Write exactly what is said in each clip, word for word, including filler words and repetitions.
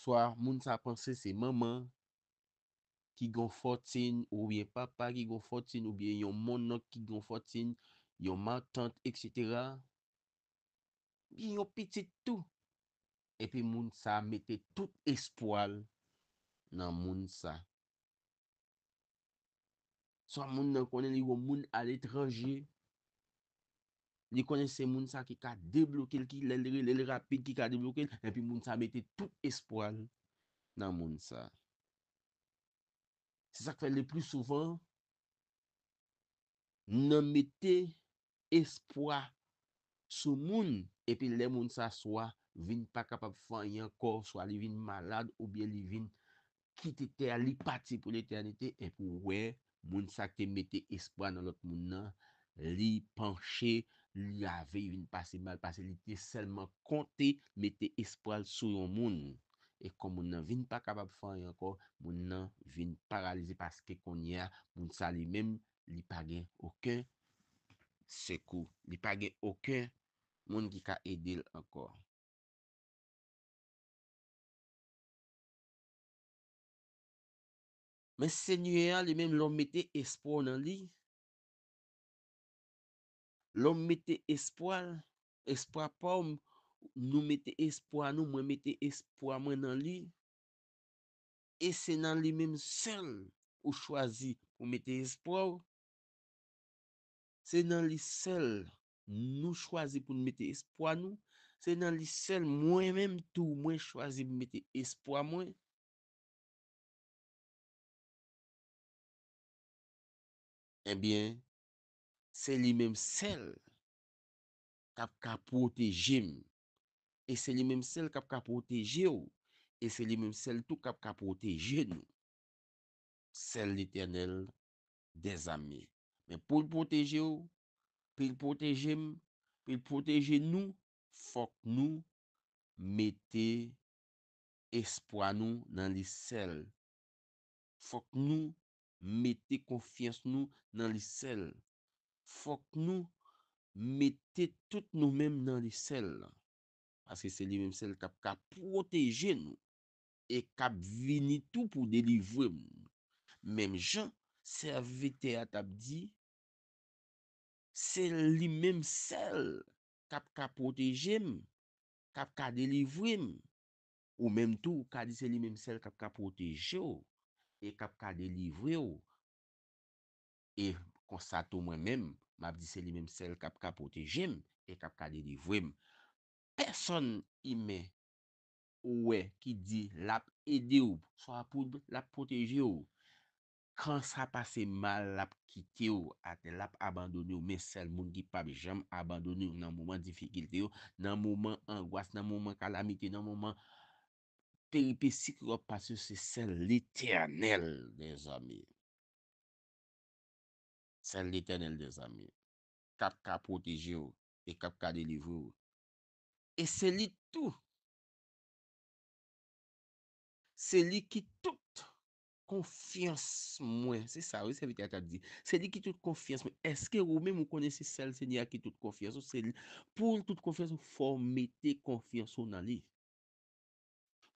swa moun sa panse se manman ki gon fòtin, oubyen papa ki gon fòtin, oubyen yon monnonk ki gon fòtin, yon matant, etsetera. Gen yon pitit tou. Epi moun sa mete tout espwa l nan moun sa. Swa moun nan konnen li gon moun aletranje, li konnen se moun sa ki ka debloke l, ki lè l rele l rapid, ki ka debloke l, epi moun sa mete tout espwa l nan moun sa. Se sa k fè le pli souvan, nan mete espwa sou moun, epi lè moun sa swa vin pa kapab fè anyen ankò, swa li vin malad, oubyen li vin kite tè a, li pati pou letènite, epi w wè moun sa k te mete espwa nan lòt moun nan, li panche, li lave, li vin pase mal, paske li te sèlman konte mete espwa l sou yon moun. E kòm moun nan vin pa kapab fè anyen ankò, moun nan vin paralize, paske kounye a, moun sa li menm, li pa gen okenn sekou. Li pa gen okenn moun ki ka ede l ankò. Men Senyè a, li menm, lè w mete espwa w nan li, lè w mete espwa l, espwa pa w, nou mete espwa nou, mwen mete espwa mwen nan li, e se nan li menm sèl ou chwazi pou mete espwa w, se nan li sèl nou chwazi pou n mete espwa nou, se nan li sèl mwen menm tou mwen chwazi pou mete espwa mwen. Ebyen, se li menm sèl k ap ka pwoteje m. E se li menm sèl k ap ka pwoteje w. E se li menm sèl tou k ap ka pwoteje nou. Sèl Letènèl dèzame. Men pou l pwoteje w, pou l pwoteje m, pou l pwoteje nou, fòk nou mete espwa nou nan li sèl. Fòk nou mete konfyans nou nan li sèl. Fòk nou mete tout nou menm nan li sèl. Paske se li menm sèl k ap ka pwoteje nou e k ap vini tou pou delivre m. Menm jan sèvitè a t ap di, se li menm sèl k ap ka pwoteje m, k ap ka delivre m. Ou menm tou, ou ka di se li menm sèl k ap ka pwoteje w e k ap ka delivre w. E konsa tou mwen menm, m ap di se li menm sèl k ap ka pwoteje m e k ap ka delivre m. Pèsonn imen ou wè ki di l ap ede w, swa pou l ap pwoteje w, kan sa pase mal, l ap kite w atè, l ap abandone w, men sèl moun ki p ap janm abandone w nan moman difikilte yo, nan moman angwas, nan moman kalamite, nan moman peripesi ke w ap pase yo, se sèl Letènèl dèzame. Sèl Letènèl dèzame k ap ka pwoteje w e k ap ka delivre w. E se li tou. Se li ki tout konfyans mwen. Se sa, wi, sèvitè a t ap di. Se li ki tout konfyans mwen. Èske ou menm ou konnen se sèl Senyè a ki tout konfyans ou? Se li. Pou l tout konfyans ou, fò w mete konfyans ou nan li.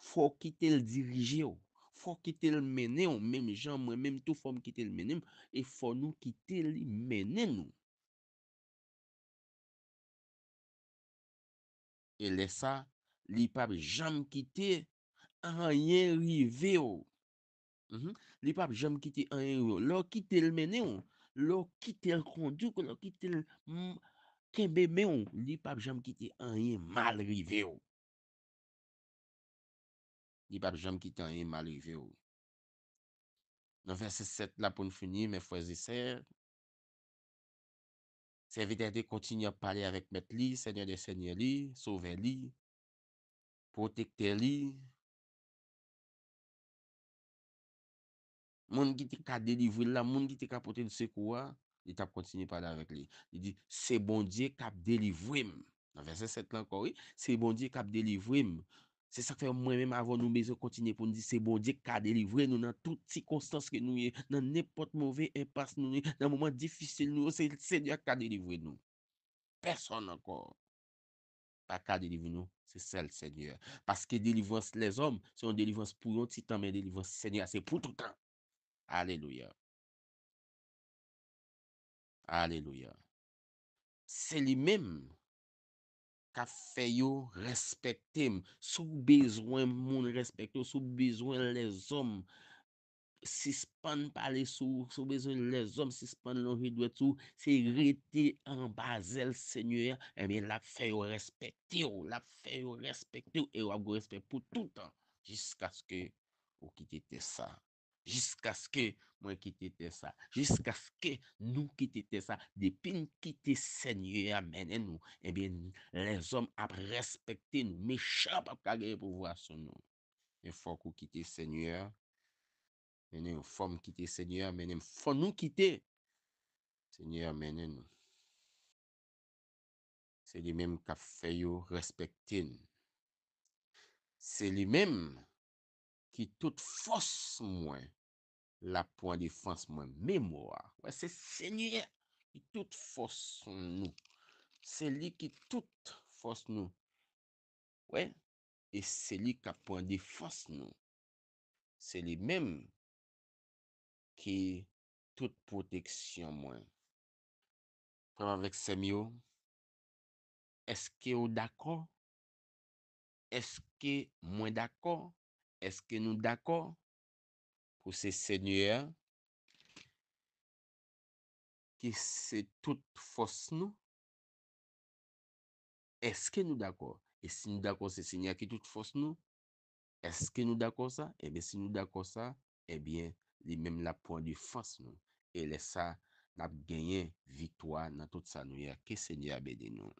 Fò w kite l dirije w. Fò w kite l mennen w, menm jan mwen menm tou fò m kite l mennen m, e fò nou kite li mennen nou. E lè sa, li p ap janm kite anyen rive w. Mhm. Li p ap janm kite anyen rive w. Lè w kite l mennen w, lè w kite l kondui w, lè w kite l, mm, kenbe men w, li p ap janm kite anyen mal rive w. Li p ap janm kite anyen mal rive w. Nan vèsè sèt la pou n fini, mes frères et sœurs, sèvitè a te kontinye ap pale avèk mèt li, Senyè dè senyè li, Sovè li, pwotektè li. Moun ki te ka delivre l la, moun ki te ka pote l sekou a, li t ap kontinye pale avèk li. Li di, se Bondye k ap delivre m. Nan vèsè sèt la ankò, wi, se Bondye k ap delivre m. Se sa k fè mwen menm avè w nou bezwen kontinye pou n di se Bondye k ka delivre nou nan tout sikonstans ke nou ye, nan nenpòt move enpas nou ye, nan moman difisil nou yo, se Senyè a k ka delivre nou. Pèsonn ankò. pa ka delivre nou, se sèl Senyè. Paske delivrans lèzòm, se yon delivrans pou yon ti tan, men delivrans Senyè a, se pou toutan. Alelouya. Alelouya. Se li menm k ap fè yo respekte m. Si w bezwen moun respekte w, si w bezwen lèzòm sispann pale sou ou, si w bezwen lèzòm sispann lonje dwèt sou ou, se rete anba zèl Senyè a, ebyen, l ap fè yo respekte w, l ap fè yo respekte w, e w ap gen respè pou toutan, jiskaske ou kite tè sa. Jiskaske mwen kite tè sa, jiskaske nou kite tè sa, depi n kite Senyè a mennen nou, ebyen, lèzòm ap respekte nou, mechan p ap ka genyen pouvwa sou nou. Men fòk ou kite Senyè a mennen w, fò m kite Senyè a mennen m, fò nou kite Senyè a mennen nou. Se li menm k ap fè yo respekte n. Se li menm ki tout fòs mwen, l ap pran defans mwen. Men mo a. Wè, se Senyè ki tout fòs nou. Se li ki tout fòs nou. Wè, e se li k ap pran defans nou. Se li menm ki tout pwoteksyon mwen. Frè m avèk sè m yo, èske w dakò? Èske mwen dakò? Èske nou dakò pou se Senyè a ki se tout fòs nou? Èske nou dakò? E si nou dakò se Senyè a ki tout fòs nou, èske nou dakò sa? Ebyen, si nou dakò sa, ebyen, li menm l ap pran defans nou. E lè sa, n ap genyen viktwa nan tout sa nou ye a. Ke Senyè a beni nou.